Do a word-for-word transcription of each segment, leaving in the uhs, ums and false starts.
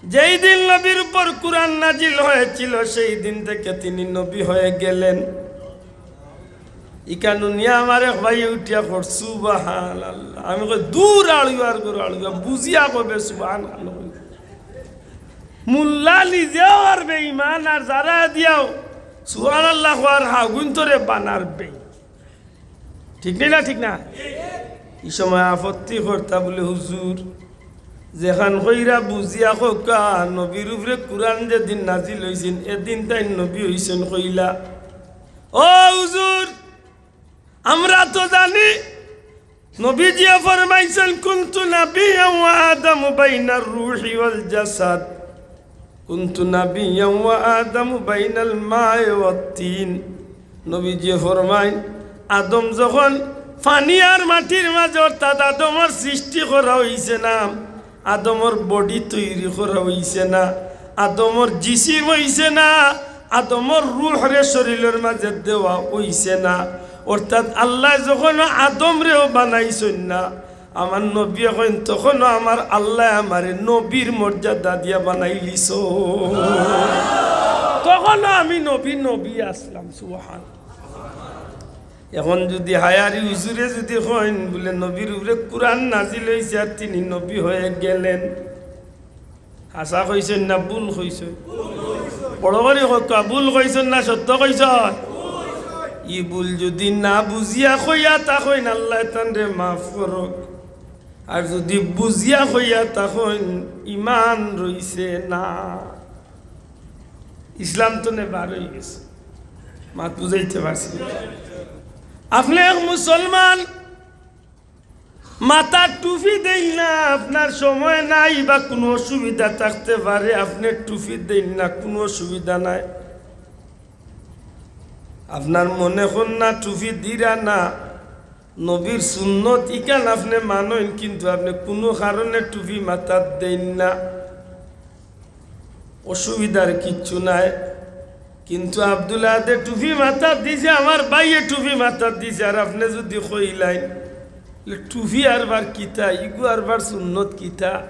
যেই দিন নবীর উপর কুরআন নাজিল হয়েছিল, সেই দিন থেকে তিনি নবী হয়ে গেলেন। ইখান হুনিয়া আমার এক ভাইয়ে উঠিয়া কর, "সুবহানাল্লাহ।" আমি কই, "দূর আড়ুয়ার ঘর আড়ুয়া, বুঝিয়া কইবে সুবহানাল্লাহ।" মুল্লা নিজেও আর বেঈমান, আর যারা দিয়াও সুবহানাল্লাহ কওয়ার হাগুন তোরে বানার বেই। ঠিক নি না? ঠিক না? ই সময় আপত্তি করতা বুলে, "হুজুর, যেখান কইরা বুঝিয়া কউক্কা, নবীর উপরে কুরআন যেদিন নাজিল অইছিল, এদিন তাইন নবী অইছইন কইলা।" ও হুজুর, আমরা তো জানি নবীজিয়ে ফরমাইছইন, "কুনতু নাবিয়্যান ওয়া আদামু বাইনার রূহি ওয়াল জাসাদ, কুনতু নাবিয়্যান ওয়া আদামু বাইনাল মাই ওয়াত তিন।" নবীজিয়ে ফরমাইন, আদম যখন পানি আর মাটির মাঝে, অর্থাৎ আদমর সৃষ্টি করা অইছে না, আদমর body তৈরি করা অইছে না, আদমর জিসিম অইছে না, আদমর রুহরে শরীলর মাঝে দেওয়া অইছে না। অর্থাৎ আল্লায় যখন আদমরেও বানাইছইন না, আমার নবীয়ে কইন, "তখনও আমার আল্লায় আমারে নবীর মর্যাদা দিয়া বানাইলিছইন। তখনও আমি নবী, নবী আছলাম।" সুবহান। এখন যুদি হায়ারি হুজুরে যুদি কইন বুলে নবীর উপরে কুরআন নাজিল অইছে আর তিনি নবী হয়ে গেলেন, হাছা কইছইন না ভুল কইছইন? বড় করি কউক্কা, ভুল কইছইন না সত্য কইছইন? ই ভুল যুদি না বুঝিয়া কইয়া থাকইন, আল্লায় তানরে মাফ করউক। আর যুদি বুঝিয়া কইয়া থাকইন, ইমান রইছে না, ইসলাম তনে বার অইগেছে। মাত বুঝাইতে পারছি? আপনে এক মুসলমান, মাথার টুপি দেইন না, আপনার সময় নাই বা কুনু অসুবিধা থাকতে পারে, আপনে টুপি দেইন না, কুনু অসুবিধা নাই। আপনার মনে কর না টুপি দিরা না, নবীর সুন্নত ইখান আপনে মানইন, কিন্তু আপনে কুনু কারণে টুপি মাথাত দেইন না, অসুবিধার কিচ্ছু নাই। কিন্তু আব্দুল আহাদে টুপি মাথাত দিছে, আমার ভাইয়ে টুপি মাথাত দিছে, আর আপনে যুদি কইলাইন, "টুপি আরবার কিতা, ইগু আরবার সুন্নত কিতা?"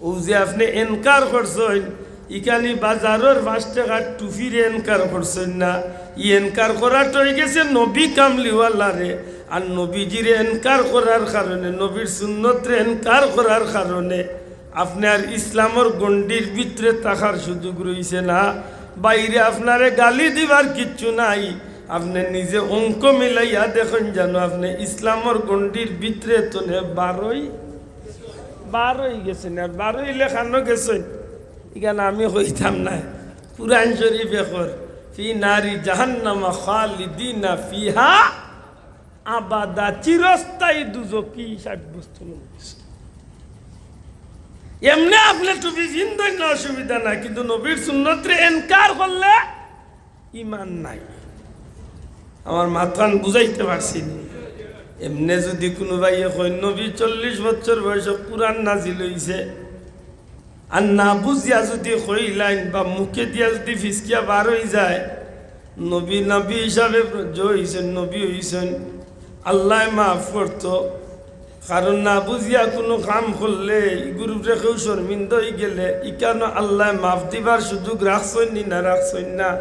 অউ যে আপনে এনকার করছইন, ইখানি বাজারর পাঁচ টেকার টুপিরে এনকার করছইন না, ই এনকার করাটা অইগেছে নবী কামলিওয়ালারে। আর নবীজিরে এনকার করার কারণে, নবীর সুন্নতরে এনকার করার কারণে আপনার ইসলামর গণ্ডির ভিতরে থাকার সুযোগ রইছে না। বাইরে আপনারে গালি দিবার কিচ্ছু নাই। আপনে নিজে অঙ্ক মিলাইয়া দেখইন, জানো আপনে ইসলামর গণ্ডির ভিতরে তনে বারই, বারই গেছইন। আর বারইলে কানো গেছইন, ইখান আমি কইতাম নায়। কুরআন শরীফে কর, "ফি নারি জাহান্নামা খালিদিনা ফিহা আবাদা", চিরস্থায়ী দুজখি সাব্যস্ত অইগেছে। এমনে আপনে টুপি পিন্দইন না, অসুবিধা নাই, কিন্তু নবীর সুন্নতরে এনকার করলে ইমান নাই। আমার মাতখান বুঝাইতে পারছি নি? এমনে যুদি কুনু ভাইয়ে কইন, "নবী চল্লিশ বছর বয়সে কুরআন নাজিল অইছে", আর না বুঝিয়া যুদি কইলাইন বা মুখে দিয়া যুদি ফিসকিয়া বার অই যায়, নবী, নবী হিসাবে প্র-, যে অইছইন, নবী অইছইন, আল্লায় মাফ করতো। কারণ না বুঝিয়া কুনু কাম করলে, ইগুর উপরে কেউ শর্মিন্দা অইগেলে, ইখানো আল্লায় মাফ দিবার সুযোগ রাখছইন নি না রাখছইন না?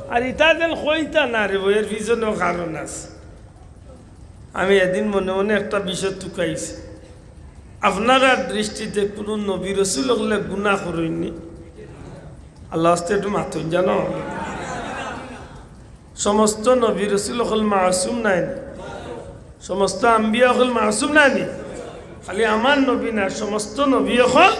আর ইতা যেন কইতা না রে, এর পিছনেও কারণ আছে। আমি এদিন মনে মনে একটা বিষয় তুকাইছি। আপনারার দৃষ্টিতে কুনু নবী রসুল অকলে গুনা করইন নি? আল্লার ওয়াস্তে একটু মাতইন, জানো? সমস্ত নবী রসুল অকল মাসুম নায় নি? সমস্ত আম্বিয়া অকল মাসুম নায় নি? খালি আমার নবী না, সমস্ত নবী অকল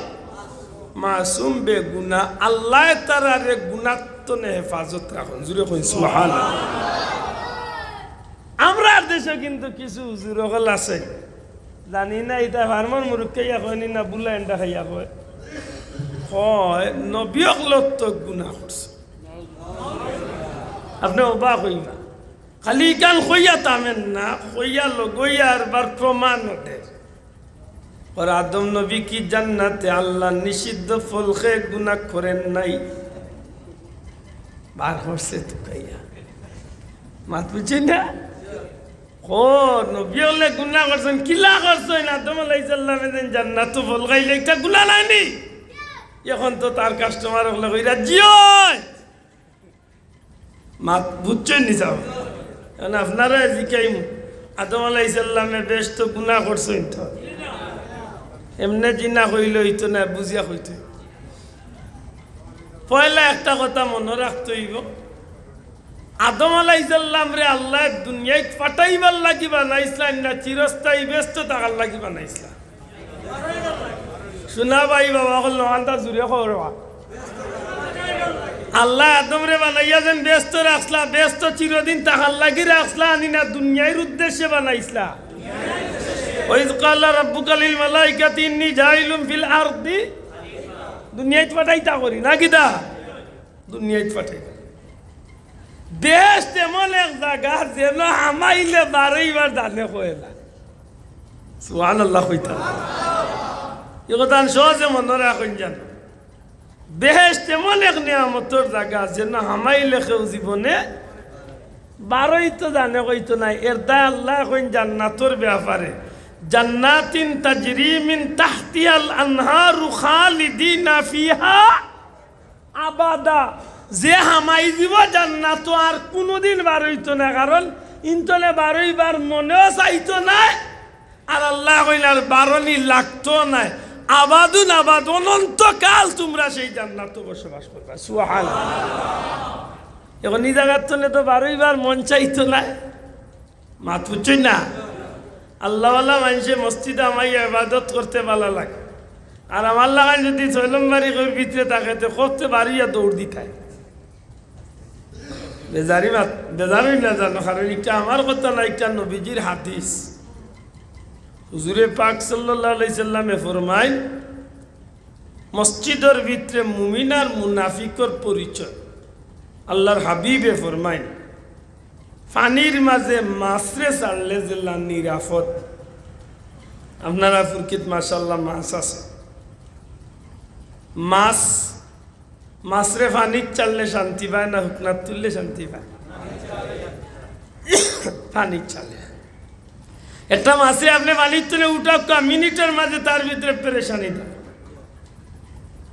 মাসুম, বেগুনা। আল্লায় তারারে গুনাত্তনে হেফাজত রাখইন। জুরে কইন সুবহানাল্লাহ। আমরার দেশো কিন্তু কিছু হুজুর অকল আছে, জানি না ইতা ফার্মর মুরুগ খাইয়া কয় নি না বুলা এন্ডা খাইয়া কয়, কয় নবী অকলর তো গুনা করছে। আপনে অবাক অইবা। খালি ইখান কইয়া থামের না, কইয়া লগইয়া আরবার প্রমাণও দের। কর আদম নবী কি জান্নাতে আল্লার নিষিদ্ধ ফল খেয়ে গুনা করেন নাই? বার করছে তুকাইয়া। মাত বুঝছইন না? কর নবী অকলে গুনা করছইন, কিলা করছইন? আদম আলাইহিস সালামে যেন জান্নাতো ফল খাইলা, ইটা গুনা নায় নি? এখন তো তার কাস্টমার অকলে কইরা, "জি অয়।" মাত বুঝছইন নি সাব? এখন আপনারারে জিকাইমু, আদম আলাইহিস সালামে বেহেস্তো গুনা করছইন তো? এমনে জিনা কইলে অইতো না, বুঝিয়া কইতো। পয়লা একটা কথা মনো রাখতে অইবো, আদম আলাইহিস সালামরে আল্লায় দুনিয়াত পাঠাইবার লাগি বানাইছলা না, চিরস্থায়ী বেহেস্তো থাকার লাগি বানাইছলা? শুনা ভাই, বাবা অকল নহান্তা জুরে কওরবা। আল্লায় আদমরে বানাইয়া যেন বেহেস্তো রাখছলা, বেহেস্তো চিরদিন থাকার লাগি রাখছলা, আনি না দুনিয়ার উদ্দেশ্যে বানাইছলা? ওয়াইজ ক্বালা রাব্বুকা লিল মালাইকাতি ইন্নী জাইলুন ফিল আরদি, দুনিয়াত পাঠাইতা করি না কিতা? দুনিয়াত পাঠাইতা। বেহেস্ত এমন এক জাগা, যেন হামাইলে বারইবার জানে কয় না। সুবহানাল্লাহ কইতা। ই কথাখান সহজে মনো রাখইন জানো। বেহেস্ত এমন এক নিয়ামতর জাগা, যেন হামাইলে কেউ জীবনে বারইতো জানে কইতো নায়। এরদায় আল্লায় কইন জান্নাতর ব্যাপারে, "জান্নাতিন তাজরি মিন তাহতিহাল আনহারু খালিদিনা ফিহা আবাদা।" যে হামাই যিবো জান্নাতো, আর কুনুদিন বারইতো নায়, কারণ ইনতনে বারইবার মনেও চাইতো নায়। আর আল্লায় কইন, আর বারনি লাগতো নায়। আবাদুন আবাদ, অনন্তকাল তুমরা সেই জান্নাতো বসবাস করবা। সুবহানাল্লাহ। এখন ই জাগার তনে তো বারইবার মন চাইতো নায়। মাত বুঝছইন না? আল্লাহওয়ালা মানষে মসজিদো হামাইয়া ইবাদত করতে ভালা লাগে। আর আমার লাখান যদি ছয় নম্বরি ঘরর ভিতরে থাকে, তে করতে বারইয়া দৌড় দিতায়। বেজারি মাত, বেজারি না জানো, কারণ ইটা আমার কথা না, ইটা নবীজির হাদিস। হুজুরে পাক সাল্লাল্লাহু আলাইহি সাল্লামে ফরমাইন, মসজিদর ভিতরে মুমিন আর মুনাফিকর পরিচয়। আল্লাহর হাবিবে ফরমাইন, পানির মাঝে মাছরে ছাড়লে যেলা নিরাপদ। আপনারা ফুরকিত মাশাআল্লাহ মাছ আছে। মাছ, মাছরে পানিত ছাড়লে শান্তি পায় না হুকনাত তুললে শান্তি পায়? পানিত ছাড়লে। একটা মাছরে আপনে পানির তনে উঠাউক্কা, মিনিটর মাঝে তার ভিতরে পেরেশানি দেয়।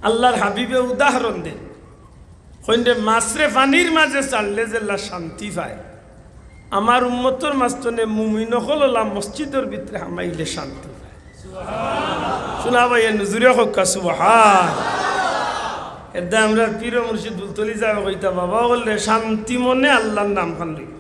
আল্লাহর হাবিবে উদাহরণ দেইন, কইন যে মাছরে পানির মাঝে ছাড়লে যেলা শান্তি পায়, আমার উম্মতর মাঝ তনে মুমিন অকল অলা মসজিদর ভিতরে হামাইলে শান্তি পায়। শুনা ভাই, এ নজুরে কউক্কা সুবহান। এরদায় আমরার পীর মুর্শিদ ফুলতলি ছাহেবে কইতা, বাবা অকলরে শান্তি মনে আল্লাহর নামখান লইও।